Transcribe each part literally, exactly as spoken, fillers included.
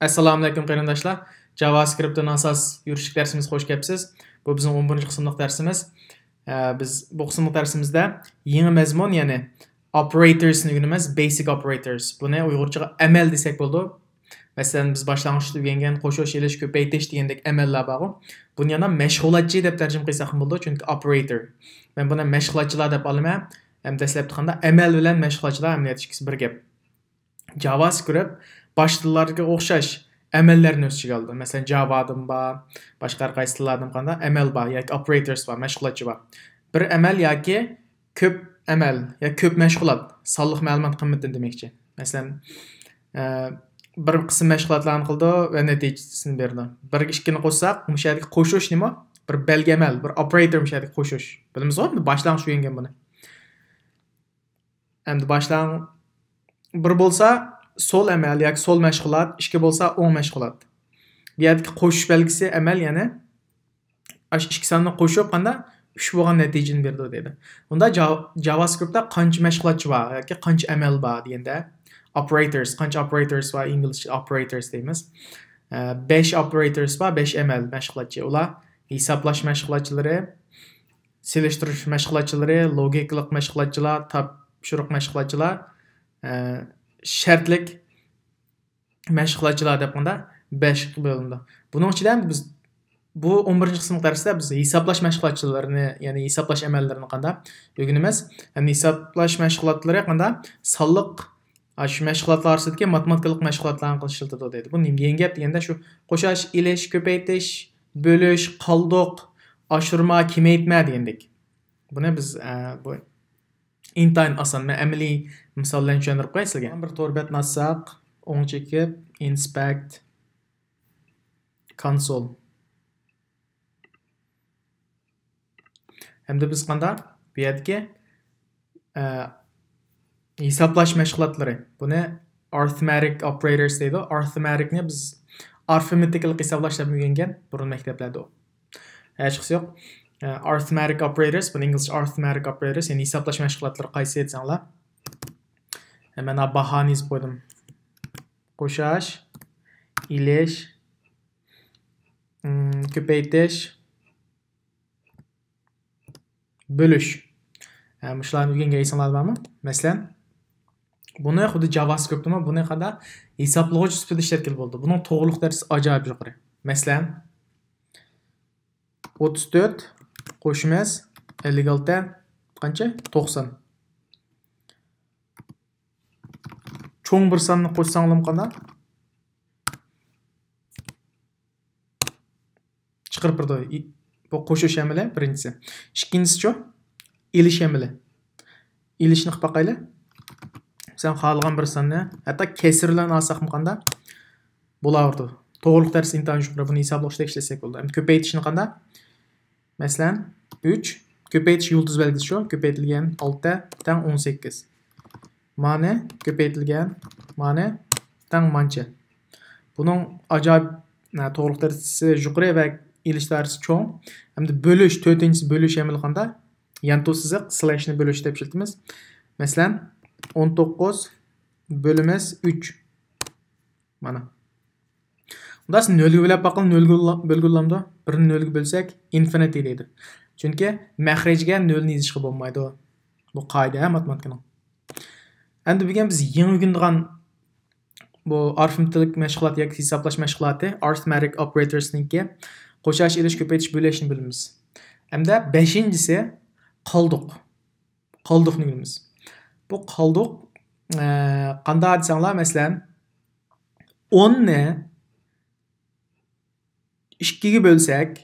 ئەسسالامۇئەلەيكۇم قېرىنداشلار. جاۋاسكرىپتتىن ئاساس يۈرۈشلۈك دەرسىمىزگە خوش كەپسىز. بۇ بىزنىڭ ئون بىرىنچى قىسىملىق دەرسىمىز. ئە، بىز بۇ قىسىملىق دەرسىمىزدە يېڭى مەزمۇن، يەنى ئوپېراتورسنى ئۆگىنىمىز، بەسىك ئوپېراتورس. بۇنى ئۇيغۇرچىغا ئەمەل دېسەك بولىدۇ. مەسىلەن، بىز باشلانغۇچتا ئۆگەنگەن قوشۇش، ئېلىش، كۆپەيتىش دېگەندەك ئەمەللەر بارغۇ. بۇنى يەنە مەشغۇلاتچى دەپ تەرجىمە قىلساقمۇ بولىدۇ، چۈنكى ئوپېراتور. مەن بۇنى مەشغۇلاتچىلار دەپ ئالىمەن. ھەم دەسلەپتە قاندا ئەمەل بىلەن مەشغۇلاتچىلار ئەمەلىيەتتە ئىككىسى بىر گەپ. جاۋاسكرىپت باشقا تىللاردىكىگە ئوخشاش ئەمەللەرنى ئۆز ئىچىگە ئالىدۇ. مەسىلەن، جاۋادىمۇ بار، باشقا ھەر قايسى تىللاردىمۇ قاندا ئەمەل بار ياكى ئوپېراتورس بار، مەشغۇلاتچى بار. بىر ئەمەل ياكى كۆپ ئەمەل ياكى كۆپ مەشغۇلات، سانلىق مەلۇمات قىممىتىنى دېمەكچى. مەسىلەن، ئە، بىر قىسىم مەشغۇلاتلارنى قىلىدۇ ۋە نەتىجىسىنى بېرىدۇ. بىرگە ئىككىنى قوشساق، مۇشۇ يەردىكى قوشۇش نېمە؟ بىر بەلگە ئەمەل، بىر ئوپېراتور مۇشۇ يەردىكى قوشۇش. بىلىمىزغۇ، ئەمدى باشلانغۇچ ئۆگەنگەن بۇنى. ئەمدى باشلاڭ. بىر بولسا سول ئەمەل ياكى سول مەشغۇلات، ئىككى بولسا ئوڭ مەشغۇلات. بۇ يەردىكى قوشۇش بەلگىسى ئەمەل، يەنى ئاشۇ ئىككى ساننى قوشۇپ، قاندا ئۈچ بولغان نەتىجىنى بېرىدۇ دەيدۇ. بۇندا جاۋا-، جاۋاسكرىپتتا قانچە مەشغۇلاتچى بار ياكى قانچە ئەمەل بار دېگەندە، ئوپېراتورس، قانچە ئوپېراتورس بار، ئىنگلىزچە ئوپېراتورس دەيمىز. ئە، بەش ئوپېراتورس بار، بەش ئەمەل مەشغۇلاتچى. ئۇلار ھېسابلاش مەشغۇلاتچىلىرى، سېلىشتۇرۇش مەشغۇلاتچىلىرى، لوگىكىلىق مەشغۇلاتچىلار، تاپشۇرۇق مەشغۇلاتچىلار، ئە، شەرتلىك مەشغۇلاتچىلار دەپ مۇندا بەشكە بۆلۈنىدۇ. بۇنىڭ ئىچىدە بىز بۇ ئون بىرىنچى قىسىملىق دەرستە بىز ھېسابلاش مەشغۇلاتچىلىرىنى، يەنى ھېسابلاش ئەمەللىرىنى قانداق ئۆگىنىمىز؟ ھەم ھېسابلاش مەشغۇلاتلىرى قانداق سانلىق، ئاشۇ مەشغۇلاتلار ئارىسىدىكى ماتېماتىكىلىق مەشغۇلاتلارنى قىلىشتىن ئىشلىتىدۇ دەيدۇ. بۇ نېمە دېگەن گەپ دېگەندە، شۇ قوشاش، ئېلىش، كۆپەيتىش، بۆلۈش، قالدۇق، ئاشۇرما، كېمەيتمە دېگەندەك. بۇنى بىز، ئە، بۇ ئىنتايىن ئاسان. مەن ئەمەلىي مىسال بىلەن چۈشەندۈرۈپ قوياي سىلەرگە. بىر تور بەتنى ئاچساق، ئوڭ چېكىپ، ئىنسپېكت، كونسول. ئەمدى بىز قانداق؟ بۇ يەردىكى، ئە، ھېسابلاش مەشغۇلاتلىرى. بۇنى ئارىتمېتىك ئوپېراتورس دەيدۇ. ئارىتمېتىكنى بىز ئارىفمېتىكىلىق ھېسابلاش دەپ ئۆگەنگەن بۇرۇن مەكتەپلەردە. ھېچقىسى يوق. ئە، ئارىتمېتىك ئوپېراتورس، بۇنى ئىنگلىزچە ئارىتمېتىك ئوپېراتورس، يەنى ھېسابلاش مەشغۇلاتلىرى قايسى دېسەڭلار. ئە، مەن باھانى يېزىپ قويدۇم. قوشاش، ئېلىش، ئىم، كۆپەيتىش، بۆلۈش. ھە، مۇشۇلارنى ئۆگەنگەن ئېسىڭلاردا بارمۇ؟ مەسىلەن، بۇنى خۇددى جاۋاسكرىپتىمۇ بۇنى قانداق ھېسابلىغۇچ سۈپىتىدە ئىشلەتكىلى بولىدۇ. بۇنىڭ توغرىلىق دەرىجىسى ئاجايىپ يۇقىرى. مەسىلەن، ئوتتۇز تۆت قوشىمىز ئەللىك ئالتە قانچە؟ توقسان. چوڭ بىر ساننى قوشساڭلارمۇ قانداق؟ چىقىرىپ بېرىدۇ. ئى-، بۇ قوشۇش ئەمىلى بىرىنچىسى. ئىككىنچىسىچۇ؟ ئېلىش ئەمىلى. ئېلىشنى قىلىپ باقايلى. سەن خالىغان بىر ساننى، ھەتتا كەسىر بىلەن ئالساقمۇ قانداق؟ بولاۋېرىدۇ. توغرىلىق دەرىجىسى ئىنتايىن يۇقىرى. بۇنى ھېسابلىغۇچتەك ئىشلەتسەك بولىدۇ. ئەمدى كۆپەيتىشنى قانداق؟ مەسىلەن، ئۈچ، كۆپەيتىش يۇلتۇز بەلگىسى شۇ، كۆپەيتىلگەن ئالتە تەڭ ئون سەككىز. مانى كۆپەيتىلگەن، مانى تەڭ مانچە. بۇنىڭ ئاجايىپ، ھە، توغرىلىق دەرىجىسى يۇقىرى ۋە ئېلىش دائىرىسى چوڭ. ئەمدى بۆلۈش، تۆتىنچىسى بۆلۈش ئەمىلى قانداق؟ يانتۇ سىزىق، سلەشنى بۆلۈش دەپ ئىشلىتىمىز. مەسىلەن، ئون توققۇز بۆلىمىز ئۈچ. مانا. ئۇندا سىز نۆلگە بۆلۈپ باققىلى، نۆلگە بۆلگىلى بولامدۇ؟ بىرنى نۆلگە بۆلسەك، ئىنفىنىتى دەيدۇ. چۈنكى مەخرەجگە نۆلنى يېزىشقا بولمايدۇ. بۇ قائىدە، ھە، ماتېماتىكىنىڭ. ئەمدى بۈگۈن بىز يېڭى ئۆگىنىدىغان بۇ ئارىفمېتىك مەشغۇلات ياكى ھېسابلاش مەشغۇلاتى، ئارىفمېتىك ئوپېراتورسنىڭكى قوشاش، ئېلىش، كۆپەيتىش، بۆلۈشنى بىلىمىز. ئەمدى بەشىنچىسى قالدۇق. قالدۇقنى بىلىمىز. بۇ قالدۇق، ئە، قانداق دېسەڭلار، مەسىلەن، ئوننى ئىككىگە بۆلسەك،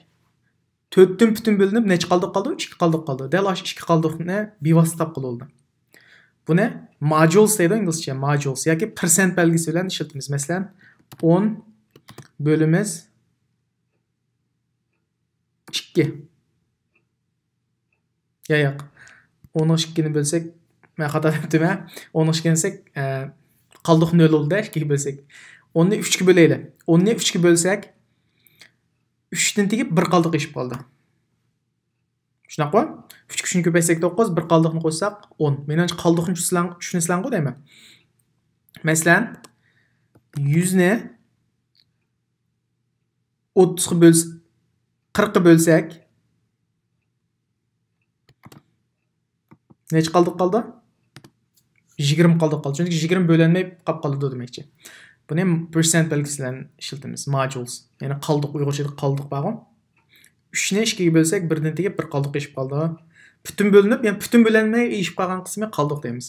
تۆتتىن پۈتۈن بۆلۈنۈپ نەچچە قالدۇق قالدى؟ ئىككى قالدۇق قالدى. دەل ئاشۇ ئىككى قالدۇقنى بىۋاسىتە تاپقىلى بولىدۇ. بۇنى ماجۇلس دەيدۇ ئىنگلىزچە، ماجۇلس ياكى پىرسەنت بەلگىسى بىلەن ئىشلىتىمىز. مەسىلەن، ئون بۆلىمىز ئىككى. يا، ياق. ئونغا ئىككىنى بۆلسەك، مەن خاتا دەپتىمەن. ئونغا ئىككىنى بۆلسەك، ئە، قالدۇق نۆل بولدى، ئىككىگە بۆلسەك. ئوننى ئۈچكە بۆلەيلى. ئوننى ئۈچكە بۆلسەك، ئۈچتىن تېگىپ بىر قالدۇق ئېشىپ قالدى. شۇنداققۇ؟ ئۈچكە ئۈچنى كۆپەيتسەك توققۇز، بىر قالدۇقنى قوشساق ئون. مېنىڭچە قالدۇقنى چۈشىنىسىلەر-، چۈشىنىسىلەرغۇ دەيمەن. مەسىلەن، يۈزنى ئوتتۇزغا بۆلس قىرىققا بۆلسەك، نەچچە قالدۇق قالدى؟ يىگىرمە قالدۇق قالدى. چۈنكى يىگىرمە بۆلەلمەي قاپ قالىدۇ دېمەكچى. بۇنى پىرسەنت بەلگىسى بىلەن ئىشلىتىمىز. Modules. يەنى قالدۇق، ئۇيغۇرچىدا قالدۇق بارغۇ. ئۈچنى ئىككىگە بۆلسەك، بىردىن تېگىپ بىر قالدۇق ئېشىپ قالىدۇ. پۈتۈن بۆلۈنۈپ، يەنى پۈتۈن بۆلەلمەي ئېشىپ قالغان قىسمى قالدۇق دەيمىز.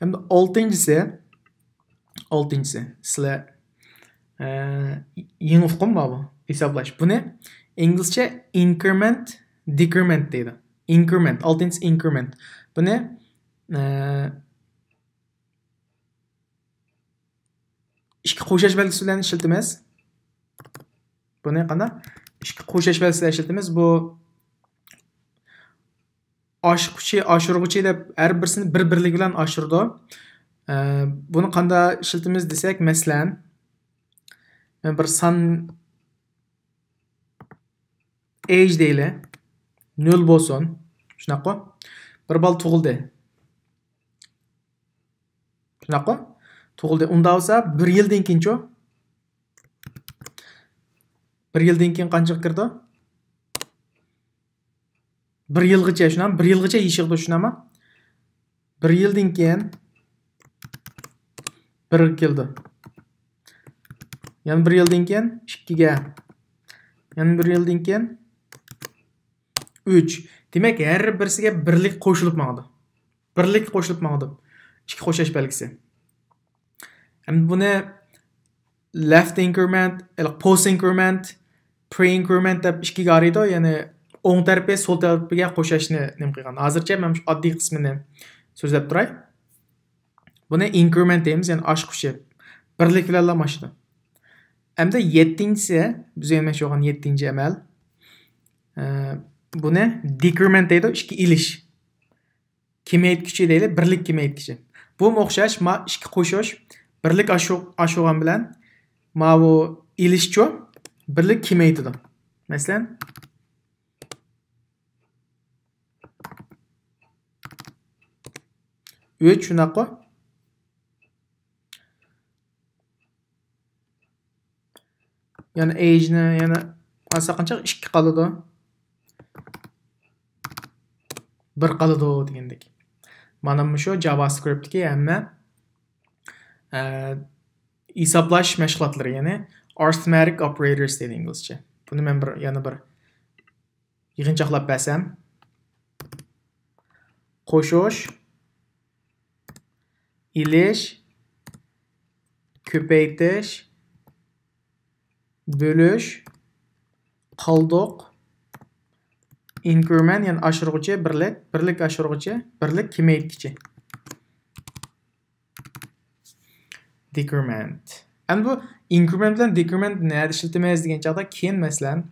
ئەمدى ئالتىنچىسى، ئالتىنچىسى، سىلەر، ئە، يېڭى ئۇقۇم بار بۇ، ھېسابلاش. بۇنى ئىنگلىزچە increment، decrement دەيدۇ. Increment، ئالتىنچىسى increment. بۇنى، ئە، ئىككى قوشاش بەلگىسى بىلەن ئىشلىتىمىز. بۇنى قانداق؟ ئىككى قوشاش بەلگىسى بىلەن ئىشلىتىمىز. بۇ ئاشقۇچى، ئاشۇرغۇچى دەپ ھەر بىرسىنى بىر بىرلىك بىلەن ئاشۇرىدۇ. ئە، بۇنى قانداق ئىشلىتىمىز دېسەك، مەسىلەن، مەن بىر سان ئېيج دەيلى، نۆل بولسۇن. شۇنداققۇ؟ بىر بالا تۇغۇلدى. شۇنداققۇ؟ تۇغۇلدى. ئۇنداق بولسا، بىر يىلدىن كېيىنچۇ؟ بىر يىلدىن كېيىن قانچىغا كىرىدۇ؟ بىر يىلغىچە، شۇنداقمۇ؟ بىر يىلغىچە يېشىغىدۇ، شۇنداقمۇ؟ بىر يىلدىن كېيىن بىرگە كېلىدۇ. يەنە بىر يىلدىن كېيىن ئىككىگە. يەنە بىر يىلدىن كېيىن ئۈچ. دېمەك، ھەر بىرسىگە بىرلىك قوشۇلۇپ ماڭىدۇ. بىرلىك قوشۇلۇپ ماڭىدۇ. ئىككى قوشاش بەلگىسى. ئەمدى بۇنى left increment، post increment، pre increment دەپ ئىككىگە ئايرىيدۇ. يەنى ئوڭ تەرىپى سول تەرىپىگە قوشاشنى نېمە قىلغان. ھازىرچە مەن شۇ ئاددىي قىسمىنى سۆزلەپ تۇراي. بۇنى increment دەيمىز، يەنى ئاشقۇچى. بىرلىك بىلەنلا ئاشىدۇ. ئەمدى يەتتىنچىسى، بىز ئۆگەنمەكچى بولغان يەتتىنچى ئەمەل. ئە، بۇنى decrement دەيدۇ، ئىككى ئېلىش. كېمەيتكۈچى دەيلى، بىرلىك كېمەيتكۈچى. بۇمۇ ئوخشاش، ما ئىككى قوشۇش، بىرلىك ئاشۇ-، ئاشۇرغان بىلەن ماۋۇ ئېلىشچۇ، بىرلىك كېمەيتىدۇ. مەسىلەن، ئۈچ، شۇنداققۇ؟ يەنە ئېيجنى يەنە ئالساق قانچە؟ ئىككى قالىدۇ. بىر قالىدۇ دېگەندەك. مانا مۇشۇ JavaScriptتىكى ھەممە، ئە، ھېسابلاش مەشغۇلاتلىرى، يەنى arithmetic operators دەيدۇ ئىنگلىزچە. بۇنى مەن بىر، يەنە بىر يىغىنچاقلاپ بەرسەم، قوشۇش، ئېلىش، كۆپەيتىش، بۆلۈش، قالدۇق، increment، يەنى ئاشۇرغۇچى، بىرلىك، بىرلىك ئاشۇرغۇچى، بىرلىك كېمەيتكۈچى. Decrement. ئەمدى بۇ increment بىلەن decrement نەدە ئىشلىتىمىز دېگەن چاغدا، كېيىن، مەسىلەن،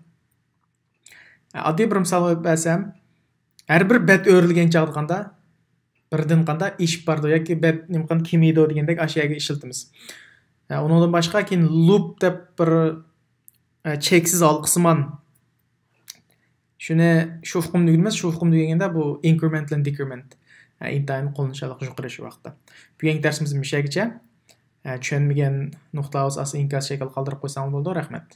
ئاددىي بىر مىسال قويۇپ بەرسەم، ھەر بىر بەت ئۆرۈلگەن چاغدا قاندا، بىردىن قاندا ئېشىپ بارىدۇ ياكى بەت نېمە قاندا كېمىيىدۇ دېگەندەك ئاشۇ يەرگە ئىشلىتىمىز. ئە، ئۇنىڭدىن باشقا كېيىن loop دەپ بىر، ئە، چەكسىز ھالقىسىمان. شۇنى، شۇ ئۇقۇمنى ئۆگىنىمىز، شۇ ئۇقۇمنى ئۆگەنگەندە بۇ increment بىلەن decrement، ئە، ئىنتايىن قوللىنىشچانلىقى يۇقىرى شۇ ۋاقىتتا. بۈگۈنكى دەرسىمىز مۇشۇ يەرگىچە. ئە، چۈشەنمىگەن نۇقتا بولسا ئاستا ئىنكاس شەكلىدە قالدۇرۇپ قويساڭلار بولىدۇ. رەھمەت.